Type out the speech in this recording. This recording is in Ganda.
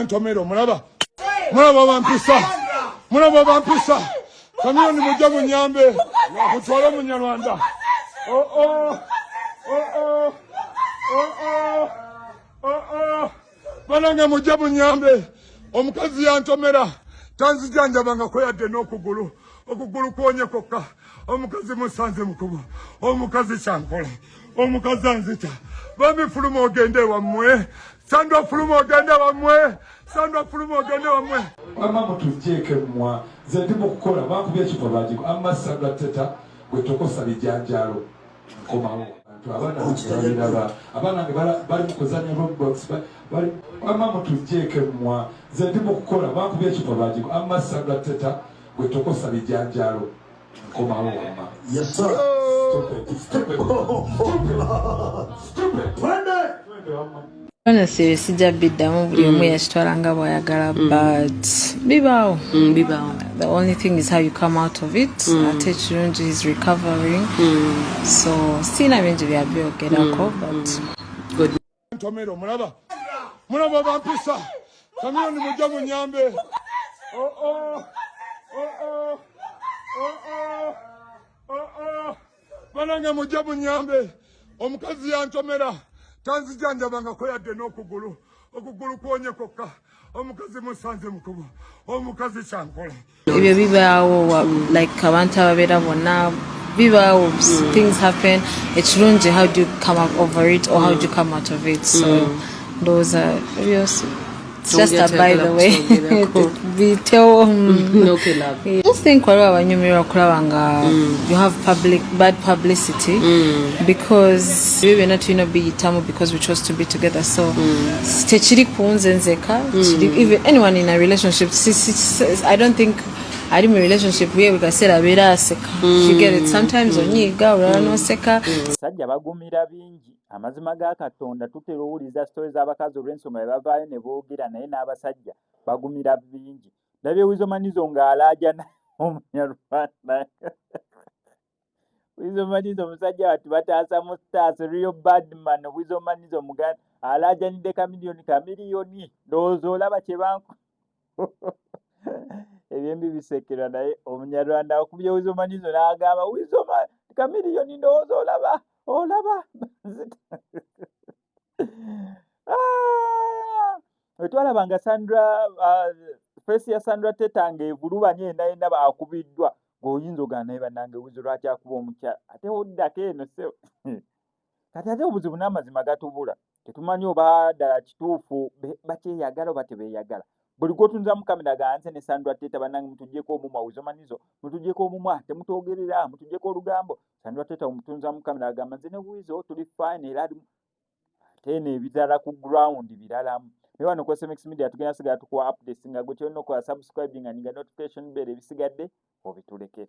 Yantomera, omulaba, mulaba bampisa, mulaba bampisa. Kamiyoni, mujja munyambe, mutwale Omunyarwanda. Oh, oh, oh, oh, oh, oh, oh, oh. Banange, mujja munyambe, omukazi yantomera, tanzijanjabangako yadde n'okugulu, okugulu kwonye kwokka. Omukazi musanze mukubo, omukazi kyankola, omukazi anzita. Bambi, fuluma ogende wammwe. Sandra, fuluma ogende wammwe. Sandra, fuluma ogende wammwe. Wamma mutugjeeko emmwa, nze ndi mu kukola, bankubye ekifo lwagiko. Amma Sandra Teta gwe tokosa bijanjaalo, nkomawo. Bantu abaana bange babiraba, abaana bange bali mu kuzanya Roblox, bali. Wamma mutugjeeko emmwa, nze ndi mu kukola, bankubye ekifo lwagiko. Amma Sandra Teta gwe tokosa bijanjaalo, nkomawo wamma. Yes, sir. Stupid, stupid, stupid, stupid. Twende. Twende wamma. Honestly, sijja biddamu, buli omu yakitwala nga bw'ayagala, but bibaawo. Bibaawo. The only thing is how you come out of it. Ate ekirungi, is recovering, so siina bingi byabyogerako, but Good. Ntomera, omulaba, mulaba bampisa. Kamiyoni, mujja munyambe. Oh, oh, oh, oh, oh, oh, oh, oh. Banange, mujja munyambe, omukazi yantomera, tanzijanjabangako yadde n'okugulu, okugulu kwonye kwokka. Omukazi musanze mukubo, omukazi kyankola. Ebyo bibaawo, like abantu ababeera bonna bibaawo. Things happen. Ekirungi, how do you come up over it or how do you come out of it? So ndowooza ebyo it's just a by the way, bitewo. Okay, love. I just think waliwo abanyumirwa okulaba nga you have public bad publicity, because ebyo byonna tulina obiyitamu because we chose to be together. So tekiri ku nze nzeka, kiri even anyone in a relationship. I don't think ali mu relationship ye buli kaseera abeera aseka. You get it? Sometimes onyiiga, olala n'oseka. Abasajja bagumira bingi. Amazima ga Katonda, tutera owuliza story z'abakazi olw'ensonga bwe bavaayo ne boogera, naye n'abasajja bagumira bingi. Ndabye Weasel Manizo ng'alaajana Omunyarwanda. Weasel Manizo, omusajja wattu bataasa mu stars, real badman. Weasel Manizo Muganda alaajanidde Chameleone. Chameleone, ndowooza olaba kye banku ebyembi bisekerwa, naye Omunyarwanda akubye Weasel Manizo n'agamba Weasel Chameleone, ndowooza olaba, olaba. Ah! Bwe twalabanga Sandra, face ya Sandra Teta ng'evulubanye yenna yenna, akubiddwa, ng'oyinza ogamba, naye bannange, Weasel lwaki akuba omukyala? Ate oddako eno se kati ate obuzibu n'amazima gatubula, tetumanyi oba ddala kituufu bakyeyagala oba tebeeyagala. Buli gwotunzamu kamera ganze ne Sandra Teta, bannange, mutuggyeko omumwa. Weasel Manizo, mutuggyeko omumwa, temutwogerera, mutuggyeko olugambo. Sandra Teta omutunzamu kamera agamba, nze ne Weasel tuli fine, era ate eno ebirala ku ground biralamu. Naye wano ku SMX Media tugenda sigala tukuwa updates, nga gwe kyolina okukola subscribing nga nyiga notification bell, ebisigadde obitulekere.